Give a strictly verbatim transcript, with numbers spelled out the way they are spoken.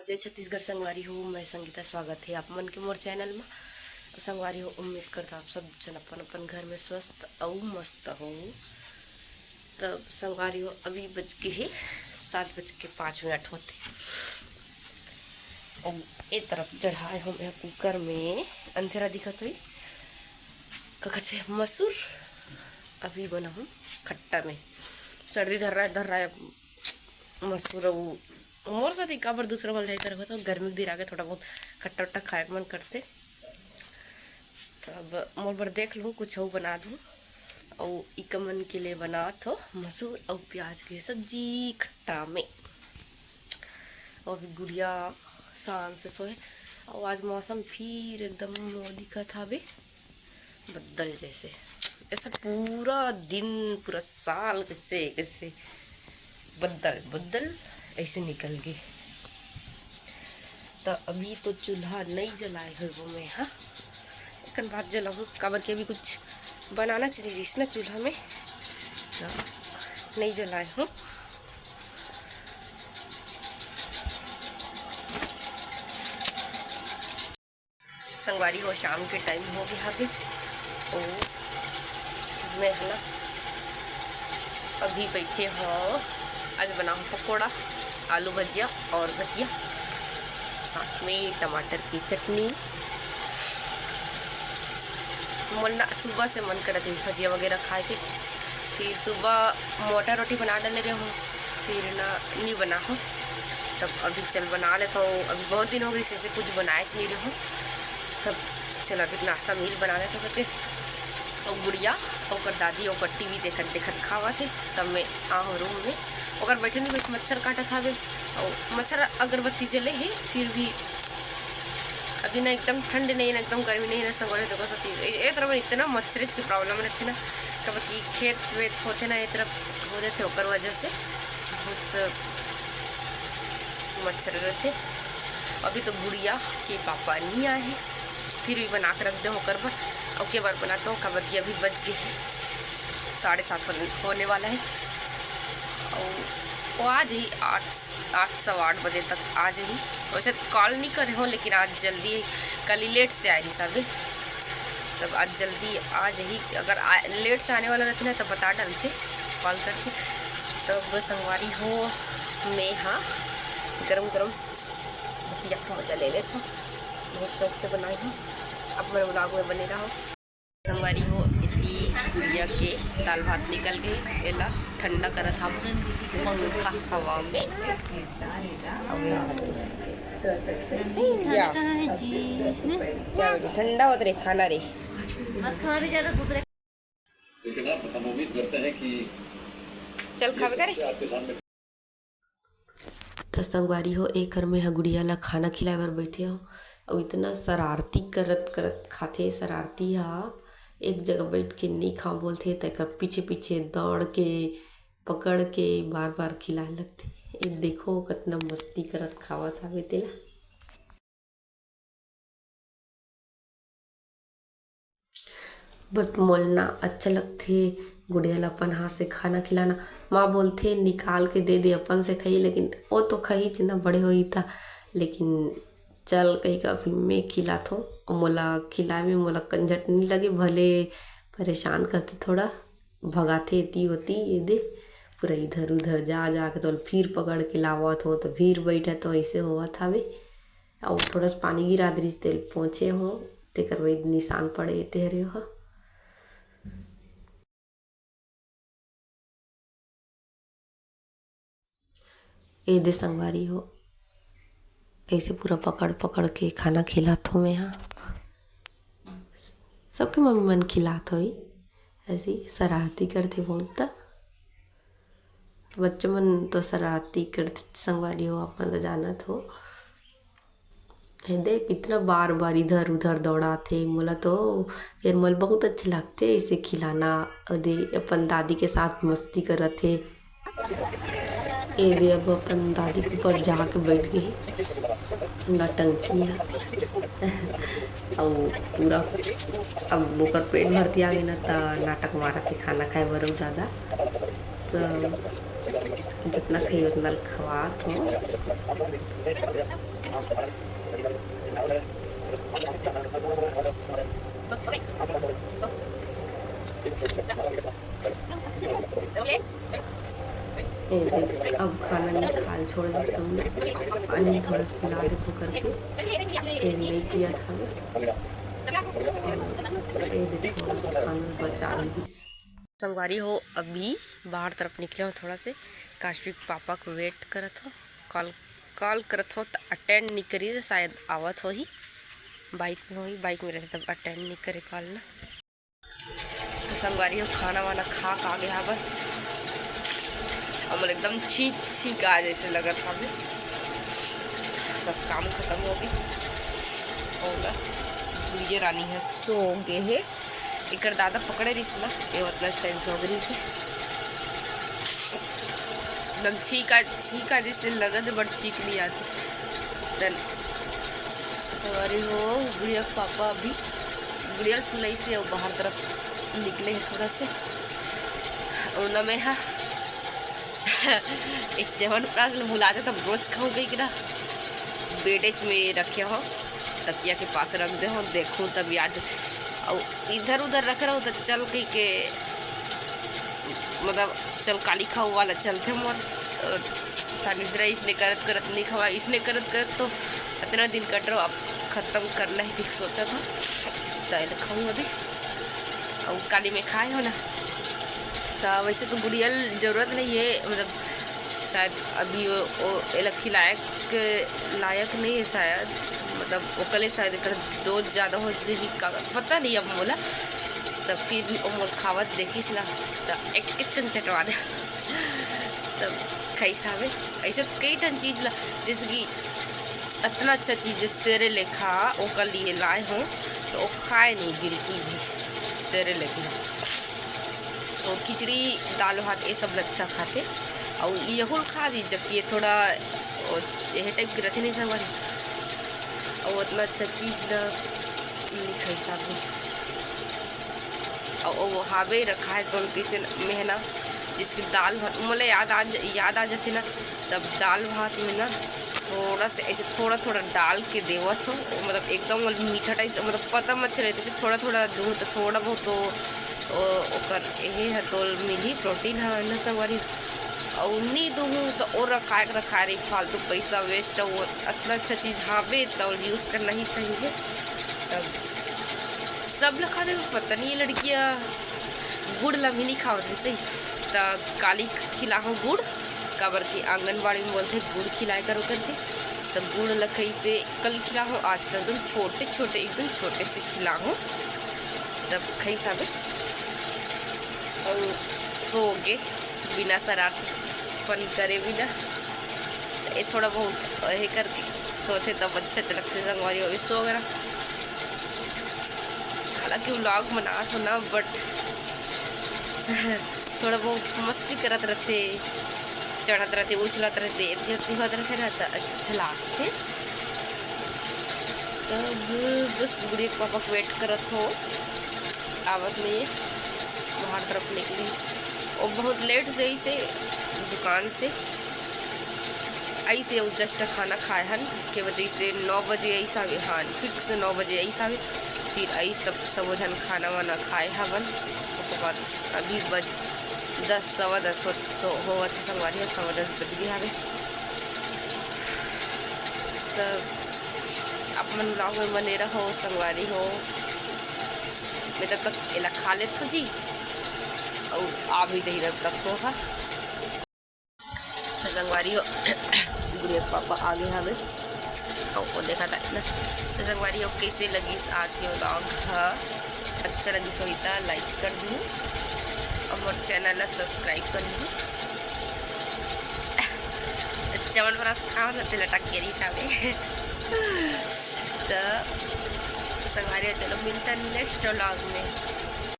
जय छत्तीसगढ़ संगवारी हो, मैं संगीता, स्वागत हे आप मन के मोर चैनल म। संगवारी हो, उम्मीद करत हव आप सब झन अपन अपन घर में स्वस्थ अउ मस्त हो। तब संगवारी हो, अभी बज के हे सात बज के पाँच मिनट होथे। अउ ए तरफ चढ़ाए हों मैं कुकर में, अंधेरा दिखत होही, का कथे मसूर, अभी बनाहूँ खट्टा में। सर्दी धर रहा है, धर रहा है, मसूर अउ मोर साथ ही काबर दूसरा वाला नहीं करत हो, गर्मी के दिन आगे थोड़ा बहुत खट्टा उट्टा खाए के मन करथे। तो अब मोर बर देख लूँ, कुछ अउ बना दूँ। अउ इका मन के लिए बनात हो मसूर अउ प्याज के सब्जी खट्टा में। अउ अभी गुड़िया शान से सोए। अउ आज मौसम फिर एकदम वो दिखत हावे, बदल जैसे, ऐसा पूरा दिन, पूरा साल कैसे कैसे बदल बदल ऐसे निकल गए। तो अभी तो चूल्हा नहीं जलाए हो वो मैं, हाँ, एकन बाद जलाऊँ, काबर के अभी कुछ बनाना चाहिए जिस ना चूल्हा में, तो नहीं जलाए हूँ। संगवारी हो, शाम के टाइम हो गया अभी। ओ, मैं है ना, अभी बैठे हो, आज बनाहूँ पकौड़ा, आलू भजिया और भजिया, साथ में टमाटर की चटनी। मोला ना सुबह से मन करत हे भजिया वगैरह खाए के, फिर सुबह मोटा रोटी बना डाले रहे हूँ, फिर ना नहीं बना हूँ। तब अभी चल बना लेता हूँ, अभी बहुत दिन हो गए ऐसे कुछ बनाए से नहीं रहे हूँ। तब चल अभी नाश्ता में ही बना लेता हूँ करके। और गुड़िया, ओकर दादी, ओकर टीवी देखत देखत खावा थे। तब मैं आहूँ रूम में, ओकर बैठे नहीं, बस मच्छर काटत हावे। और मच्छर अगरबत्ती जले है, फिर भी अभी ना एकदम ठंड नहीं है ना, एकदम गर्मी नहीं है ना, संगवारी हो। देखो सती ए, ए तरफ इतना मच्छर के प्रॉब्लम रहते ना, कब कि खेत वेत होते ना, ए तरफ हो जाते, ओकर वजह से बहुत मच्छर रहते। अभी तो गुड़िया के पापा नहीं आए हैं, फिर भी बना के रख दे ओकर बर। ओके बार बनाता हूँ, काबर कि अभी बज गए हैं साढ़े सात होने, होने वाला है। और वो आ जाही आठ, आठ, सवा आठ बजे तक आ जाही। वैसे कॉल नहीं करे हो, लेकिन आज जल्दी, कल ही लेट से आए रही साबे, तब आज जल्दी आ जाही। अगर आ, लेट से आने वाला रहती ना, तब बता डालते कॉल करके। तब संगवारी हो, मैं हाँ गरम गरम भजिया का मजा ले लेत हूँ, बहुत शौक से बनाई हूँ। आप मेरे व्लॉग में बने रहो। संगवारी हो, इतनी गुड़िया के दाल भात निकल गए, एला ठंडा करत हव पंखा हवा में। या। क्या बेटा, ठंडा होत रे खाना रे। लेकिन आप, हम उम्मीद करते हैं कि चल खावे करे। सबसे आपके सामने त संगवारी हो, ए घर में ह गुड़िया ला खाना खिलाए बर बैठे हो, अउ इतना शरारती करत करत खाथे। शरारती हा, एक जगह बैठ के नहीं खाओ बोलथे, त एकर पीछे पीछे दौड़ के, पकड़ के बार बार खिलाए लगथे। ये देखो, कितना मस्ती करत खावत हावे तेला। बट मोल ना अच्छा लगथे गुड़िया ला अपन हाथ से खाना खिलाना। माँ बोलथे, "निकाल के दे दे, अपन से खाई," लेकिन वो तो खाई जितना बड़े होई था। लेकिन चल कही का, अभी मैं खिलात हूँ, और मोला खिलाए में मोला कंझट नहीं लगे, भले परेशान करथे थोड़ा, भगाथे एती ओती, ये दे पूरा इधर उधर जा जा के तो फिर पकड़ के लावत हो, तो फिर बैठत हो, ऐसे होवत हवे। अउ थोड़ा सा पानी गिरा दे रिहिस, तेल पोंछे हो, तेकर वही निशान पड़े, तेहरे हो। ए दे संगवारी हो, ऐसे पूरा पकड़ पकड़ के खाना खिलात हो मैं हा। सबके मम्मी मन खिलात होई, ऐसी शरारती करथे बहुत। त बच्चा मन तो शरारती करथे संगवारी हो, आप मन तो जानत हो। ए दे कितना बार बार इधर उधर दौड़ाथे, मोला तो फिर मोला बहुत अच्छा लगथे ऐसे खिलाना। ओ दे अपन दादी के साथ मस्ती करत हे। ए दे अब अपन दादी के ऊपर जाके बैठ गए हे, नौटंकी हे। अउ पूरा अब ओकर पेट भरती आ गए ना, त नाटक मारत हे खाना खाए बर अउ ज्यादा। तो जितना खाई उतना खवात हो। ए देख, अब खाना नहीं खाल छोड़ दिस, तो अनिल थोड़ा सा पिला देथों करके फिर नहीं पियत हवे। ए देखो, खाना बचा भी दिस। संगवारी हो, अभी बाहर तरफ निकले हो थोड़ा से, काशवी के पापा को wait करत हो, call call करत हो तो attend नहीं करी, शायद आवत होही, bike में होही, bike में रहते तब attend नहीं करे call ना। तो संगवारी हो, खाना वाना खा के आगे हावन, हमन एकदम छींक छींक आ जैसे लगत हवे, सब काम खत्म हो गए। और ना, गुड़िया रानी है सो गए है, एकर दादा पकड़े रहिस ना, ये उतना टाइम सो गई से एकदम छींक आ, छींक आ जैसे लगत है, but छींक नहीं आती। तन संगवारी हो, गुड़िया के पापा अभी गुड़िया सुलाई से अउ बाहर तरफ निकले है थोड़ा से। ओना में हा ए चवन प्रास ल भुला जात, तब रोज खाऊं कही के ना, बेडेज में रखे हो, तकिया के पास रख दे हो, देखूं तब याद। और इधर उधर रख रहे हो तो चल कही के, मतलब चल काली खाऊ वाला चलते मोर। अ, तानिसरा इसने करत करत नहीं खवा, इसने करत करत तो इतना दिन कट रहा, अब खत्म करना है कि सोचा था, तो खाऊं अभी। और काली में खाए हो ना, तो वैसे तो गुड़िया ल जरूरत नहीं है, मतलब शायद अभी वो, वो एला खिलाए के लायक नहीं है शायद, मतलब ओकले शायद एकर डोज ज़्यादा हो जही का, पता नहीं अब मोला। तब फिर भी वो मोर खावत देखिस ना, तो एक किचकन चटवा दे। तब खाइस हवे। ऐसे कई ठन चीज ला, जैसे कि इतना अच्छा चीज सेरे लेखा ओकर लिए लाए हो, तो वो खाए नहीं बिल्कुल भी। सेरे लेखा वो खिचड़ी, दाल भात, ये सब अच्छा खाते। और यहूल खा दी, जबकि ये थोड़ा वो, यही टाइप के रहते नहीं संगवारी। और उतना अच्छा चीज ना नहीं खाई साहब। और वो हावे रखा है तो कैसे मेहना, जिसकी दाल भात मोला याद आ ज-, याद आ जाते ना, तब दाल भात में ना थोड़ा सा ऐसे थोड़ा थोड़ा डाल के देवत हो, मतलब एकदम मीठा टाइप से, मतलब पता मत चले, जैसे थोड़ा थोड़ा दूँ तो थोड़ा बहुत तो ओ, ओकर यही है तो मिली प्रोटीन है ना संगवारी। और नहीं दूँ तो और रखाए के रखाए रही, फालतू पैसा वेस्ट है, वो इतना अच्छा चीज हावे तो यूज करना ही सही है। तब सब ला खा दे, पता नहीं ये लड़कियाँ गुड़ ला भी नहीं खावत रहिसे, त काली खिलाहूँ गुड़, काबर कि आंगनबाड़ी में बोलथे गुड़ खिलाए करो करके, त गुड़ ला खइसे कल खिलाहूँ, आज कर एकदम छोटे छोटे, एकदम छोटे से खिलाहूँ, तब खइस हवे। और सो गे बिना शरारतपन करे बिना, त ये थोड़ा बहुत ये करके सोचे तब अच्छा अच्छा लगते संगवारी हो सो वगैरह। हालांकि व्लॉग बनात हो ना, but थोड़ा बहुत मस्ती करत रहते, चढ़त रहते, उछलत रहते, एती ओती होत रहते ना, त अच्छा लागथे। तब बस गुड़िया के पापा के वेट करत हो, आवत नहीं है, बाहर तरफ निकली। वो बहुत लेट से ही से दुकान से ऐसे वो जस्ट खाना खाए हन के वजह से नौ बजे ऐसा भी, हाँ, फिक्स नौ बजे ऐसा भी। फिर ऐस तब सबो झन खाना वाना खाए हवन। ओकर बाद अभी बज दस, सवा दस हो, सो, होवत हे संगवारी हो, सवा दस बज गए हवे। तब आप मन ब्लॉग में बने रहो संगवारी हो। मैं तब तक एला खा लेत हूँ जी, और आ भी जाही तब तक हो हा। तो संगवारी हो, गुड़िया के पापा आ गए हवे, और वो देखा था ना। तो संगवारी हो, कैसे लगिस आज के व्लॉग ह? अच्छा लगिस होही त लाइक कर दू, और मोर चैनल ला सब्सक्राइब कर दू। चमन बरस खाओ ना, ते लटक के रही साबे। तो संगवारी हो, चलो मिलता नेक्स्ट व्लॉग में।